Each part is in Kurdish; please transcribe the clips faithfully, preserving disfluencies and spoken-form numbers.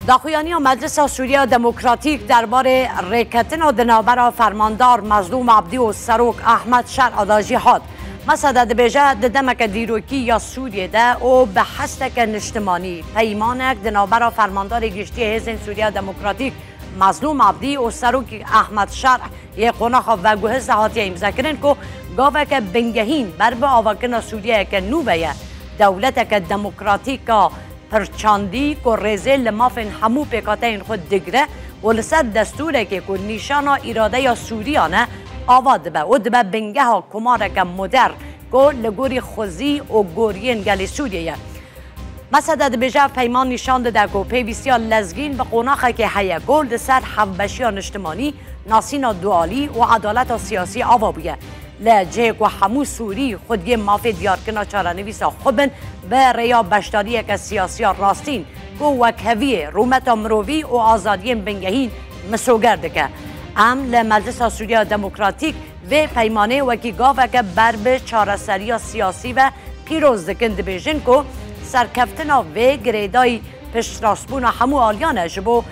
Daxuyaniya Meclisa Sûriya Demokratîk derbarê rêketina di navbera Fermandar Mezlûm Abdî û Serok Ehmed Şer'a de jî hat. Mesede dibêje, di demeke dîrokî ya Sûriyê de û bi hesteke niştimanî peymanek di navbera Fermandarê Giştî yê Hêzên Sûriya Demokratîk Mezlûm Abdî û Serokî Ehmed Şer yê qonaxa veguhêz de hatiye îmzekirin ku gaveke bingehîn ber bi avakirina Sûriyeyeke nû ve ye. Dewleteke demokratîk a pirçandî ku rêzê li mafên hemû pêkhateyên xwe digre û li ser destûrekê ku nîşana îradeya Sûriyan e, ava dibe û dibe bingeha komareke modern ku li gorî xwezî û goriyên gelê Sûriyê ye. Mesede dibêje, ev peyman nîşan dide ku pêwîstiya lezgîn bi qonaxekê heye ku li ser hevbeşiya niştimanî, nasîna dualî û edaleta siyasî ava bûye. Li cihê ku hemû Sûrî xwediyê mafê diyarkirina çarenivîsa xwe bin, bi rêya beşdariyeke siyasiya rastîn ku wekheviyê, rûmeta mirovî û azadiyên bingehîn misoger dike. Em li Meclisa Sûriya Demokratîk vê peymanê wekî gaveke ber bi çareseriya siyasî ve pîroz dikin, dibêjin ku serkeftina vê girêdayî piştrastbûna hemû aliyan e ji bo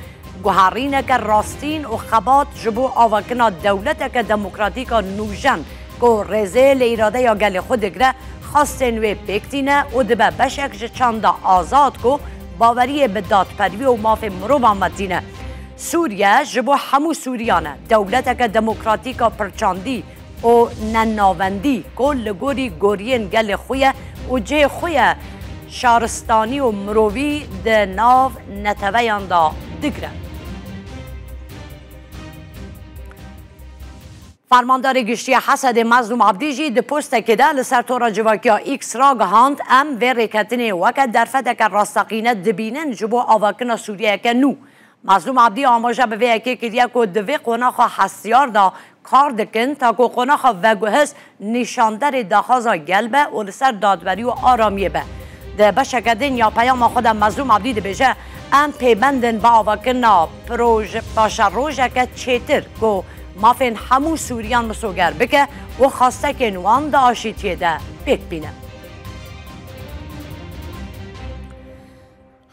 guherîneke rastîn û xebat ji bo avakirina dewleteke demokratîk a nûjen ku rêzê li îradeya gelê xwe digre, xwestên wê pêk tîne û dibe beşek ji çanda azad ku baweriyê bi dadperwî û mafê mirovan ve tîne. Sûriye ji bo hemû Sûriyan e. Dewleteke demokratîk a pirçandî û nenavendî ku li gorî goriyên gelê xwe ye û cihê xwe ye şaristanî û mirovî di nav neteweyan de digre. Fermandarê Giştî ya Hesedê Mezlûm Abdî jî di postekê de li ser tora civakiya X ragihand, em vê rêketinê weke derfeteke rasteqîne dibînin ji bo avakirina Sûriyeyeke nû. Mezlûm Abdî amaje bi vê yekê kiriye ku di vê qonaxa hestiyar de kar dikin, ta ku qonaxa veguhêz nîşanderê daxwaza gel be û li ser dadwerî û aramiyê be. Di beşeke din ya peyama xwe de Mezlûm Abdî dibêje, em pêbend in bi avakirina proje, paşerojeke çêtir ku mafên hemû Sûriyan misoger bike û xwestekên wan di aşîtiyê de pêk bîne.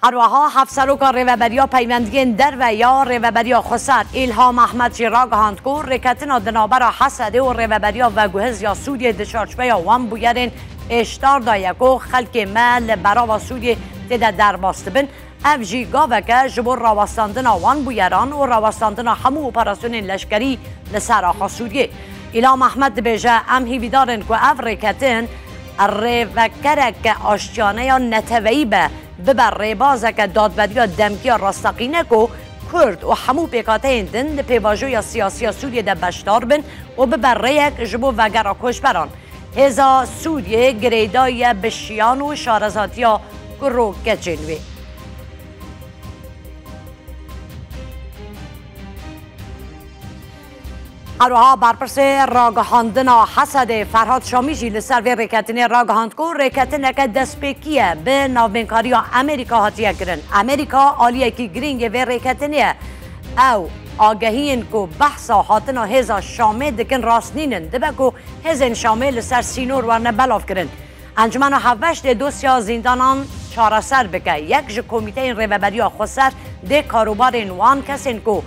Her wiha Hevseroka Rêveberiya Peywendiyên Derve ya Rêveberiya Xweser Îlham Ehmed jî ragihand ku rêketina di navbera Hesedê û Rêveberiya Veguhêz ya Sûriyê di çarçoveya wan bûyerên êştar de ye ku xelkê me li berava Sûriyê tê de derbas dibin. Ev jî gaveke ji bo rawestandina wan bûyeran û rawestandina hemû operasyonên leşkerî li ser axa Sûriyê. Îlham Ehmed dibêje, em hîvîdar in ku ev rêketin rêvekereke aştiyane ya neteweyî be, bibe rêbazeke dadweriya demkî ya rasteqîne ku Kurd û hemû pêkhateyên din di pêvajoya siyasî ya Sûriyê de beşdar bin û bibe rêyek ji bo vegera koçberan. Hêza Sûriyê girêdayî ye bi şiyan û şarezatiya kur û keçên wê. Her wiha berpirsê ragihandina Hesedê Ferhat Şamî jî li ser vê rêketinê ragihand ku rêketineke destpêkî ye, bi navbênkariya Amerîka hatiye kirin. Amerîka aliyekî girîng ê vê rêketinê ye. Ew agehiyên ku behsa hatina hêza Şamê dikin rast nînin. Dibe ku hêzên Şamê li ser sînor werne belavkirin. Encûmena Hevbeş dê dosya zîndanan çareser bike. Yek ji komîteyên Rêveberiya Xweser dê karûbarên wan kesên ku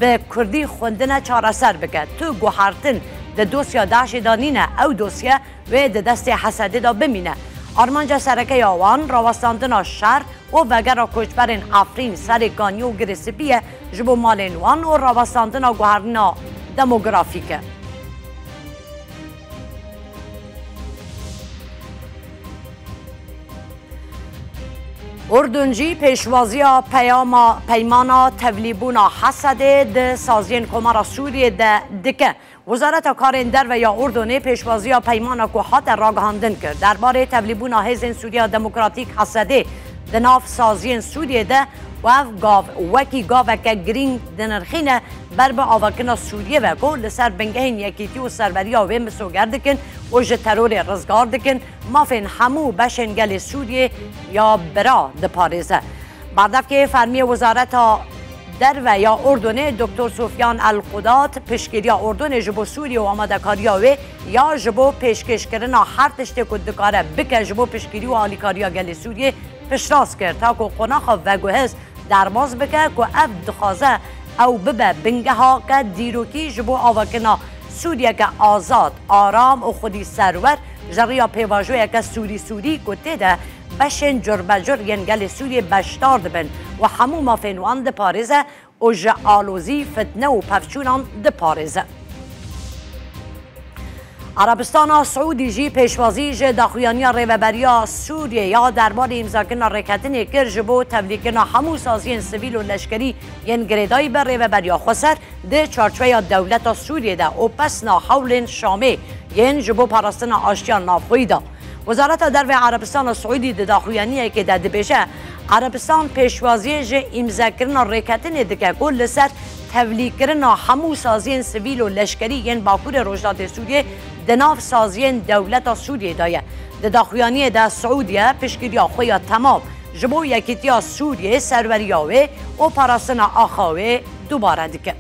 bi kurdî xwendine çareser bike. Tu guhertin di dosya DAIŞê de nîne, ew dosye wê di destê Hesedê de bimîne. Armanca sereke ya wan rawestandina şer û vegera koçberên Efrîn, Serê Kaniyê û Girê Spî ye ji bo malên wan û rawestandina guherîna demografîk e. Urdun jî pêşwaziya peyama, peymana tevlîbûna Hesedê di saziyên Komara Sûriyê de dike. Wezareta Karên Derve ya Urdunê pêşwaziya peymana ku hate ragihandin kir derbarê tevlîbûna Hêzên Sûriya Demokratîk, Hesedê, di nav saziyên Sûriyê de û ev gav wekî gaveke girîng dinirxîne ber bi avakirina Sûriyê ve ku li ser bingehên yekîtî û serweriya wê misoger dikin û ji terorê rizgar dikin, mafên hemû beşên gelê Sûriyê ya bira diparêze. Berdevkê fermiyê Wezareta Derve ya Urdunê Doktor Sofyan El Qudat piştgiriya Urdunê ji bo Sûriyê û amadekariya wê ya ji bo pêşkêşkirina her tiştê ku dikare bike ji bo piştgirî û alîkariya gelê Sûriyê piştrast kir, ta ku qonaxa veguhêz derbas bike ku ev dixwaze ew bibe bingeha ke dîrokî ji bo avakirina Sûriyeke azad, aram û xwedî serwer ji riya pêvajoyeke Sûrî-Sûrî ku tê de beşên curbecur yên gelê Sûriyê beşdar dibin û hemû mafên wan diparêze û ji alozî, fitne û pevçûnan diparêze. Erebistana Siûdî jî pêşwazî ji daxuyaniya Rêveberiya Sûriyê ya derbarê îmzakirina rêketinê kir ji bo tevlîkirina hemû saziyên sivîl û leşkerî yên girêdayî bi Rêveberiya Xweser di çarçoveya dewleta Sûriyê de û pesna hewlên Şamê yên ji bo parastina aştiya navxweyî de. Wezareta Derve ya Erebistana Siûdî di daxuyaniyekê de dibêje, Erebistan pêşwaziyê ji îmzekirina rêketinê dike ku li ser tevlîkirina hemû saziyên sivîl û leşkerî yên Bakurê Rojhilatê Sûriyê di nav saziyên dewleta Sûriyê de ye. Di daxuyaniyê de Siûdiye piştgiriya xwe ya temam ji bo yekîtiya Sûriyê, serweriya wê û parastina axa wê dubare dike.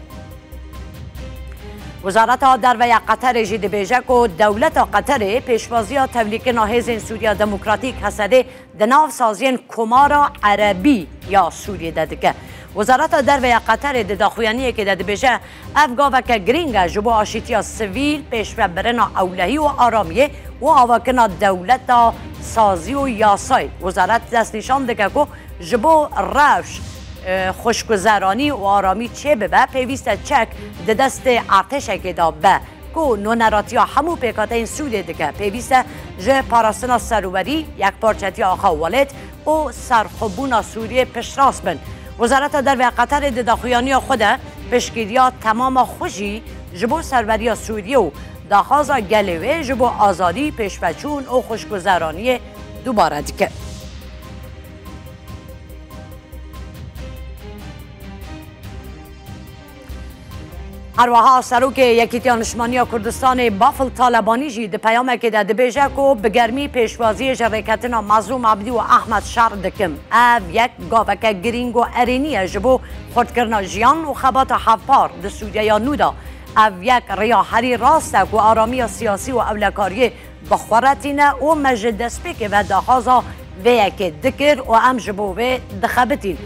Wezareta Derve ya Qeterê jî dibêje ku dewleta Qeterê pêşwaziya tevlîkirina Hêzên Sûriya Demokratîk, Hesedê, di nav saziyên Komara Erebî ya Sûriyê de dike. Wezareta Derve ya Qeterê di daxuyaniyekê de dibêje, ev gaveke girîng e ji bo aşîtiya sivîl, pêşvebirina ewlehî û aramiyê û avakirina dewleta sazî û yasayê. Wezaret destnîşan dike ku ji bo rewş, e, xweşguzeranî û aramî çêbibe, pêwîst e çek di destê erdhêşekê de be ku noneratiya hemû pêkhateyên Sûriyê dike. Pêwîst e ji parastina serwerî, yekparçetiya axa û welêt û serxwebûna Sûriyê piştrast bin. Wezareta Derve ya Qeterê di daxuyaniya xwe de piştgiriya temama xwe jî ji bo serweriya Sûriyê û daxwaza gelê wê ji bo azadî, pêşveçûn û xweşguzeraniyê dubare dike. Her wiha Serokê Yekîtiya Niştmaniya Kurdistanê Bafil Talebanî jî di peyamekê de dibêje ku bi germî pêşwaziyê ji rêketina Mazlûm Abdî û Ehmed Şer dikim. Ev yek gaveke girîng û erênî ye ji bo xurtkirina jiyan û xebata hevpar di Sûriyeya nû de. Ev yek rêya herî rast e ku aramiya siyasî û ewlekariyê bi xwe re tîne û me ji destpêkê ve daxwaza vê yekê dikir û em ji bo wê dixebitîn.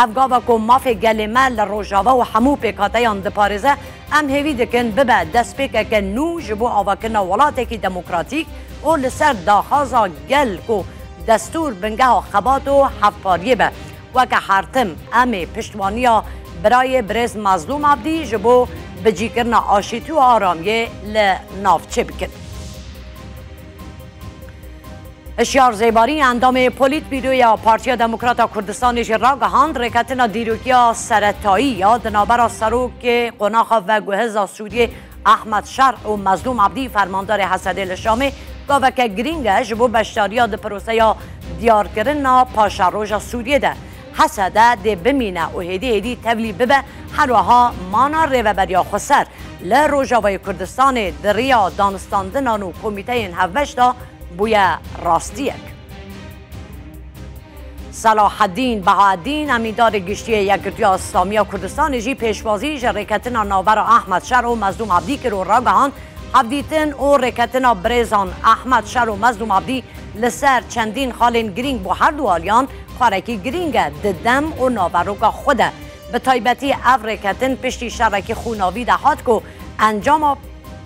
Ev gava ku mafê gelê me li Rojava û hemû pêkhateyan diparêze, em hêvî dikin bibe destpêkeke nû ji bo avakirina welatekî demokratîk û li ser daxwaza gel ku destûr bingeha xebat û hevpariyê be. Weke her tim, em ê piştwaniya birayê birêz Mazlûm Abdî ji bo bicîkirina aşîtî û aramiyê li navçê bikin. Hişyar Zêbarî, endamê Polîtbîroya Partiya Demokrata Kurdistanê jî ragihand, rêketina dîrokiya seretayî ya di navbera serokê qonaxa veguheza Sûriyê Ehmed Şer û Mezlûm Abdî, fermandarê Hesedê li Şamê, gaveke girîng e ji bo beşdariya di proseya diyarkirina paşeroja Sûriyê de. Hesede dê bimîne û hêdî hêdî tevlî bibe, herwiha mana Rêveberiya Xweser li Rojavayê Kurdistanê di riya danûstandinan û komîteyên hevbeş de bûye rastiyek. Selahedîn Behaedîn, emîndarê giştî yê Yekgirtiya Îslamî ya Kurdistanê jî pêşwazî ji rêketina navbera Ehmed Şer û Mezlûm Abdî kir û ragihand, hevdîtin û rêketina birêzan Ehmed Şer û Mezlûm Abdî li ser çendîn xalên girîng bo her du aliyan xwarekî girîng e di dem û naveroka xwe de. Bi taybetî ev rêketin piştî şerekî xûnavî de hat ku encama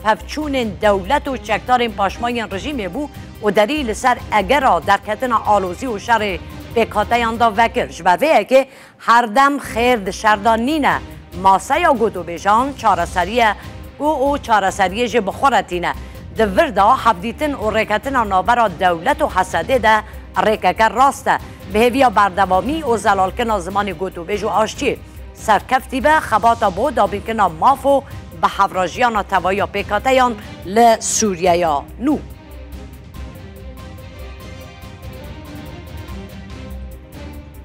pevçûnên dewlet û çekdarên paşman yên rejîmê bû û derî li ser egera derketina alozî û şerê pêkhateyan de vekir. Ji ber vê yekê her dem xêr di şer de nîne. Maseya gotûbêjan çareserî ye ku û çareseriyê jî bi xwe re tîne. Di vir de hevdîtin û rêketina navbera dewlet û Hesedê de rêkeke rast e. Bi hêviya berdewamî û zelalkirina zimanê gotûbêj û aştiyê. Serkeftî be xebata bo dabînkirina maf û bi hevra jiyana tevaya pêkhateyan li Sûriyeya nû.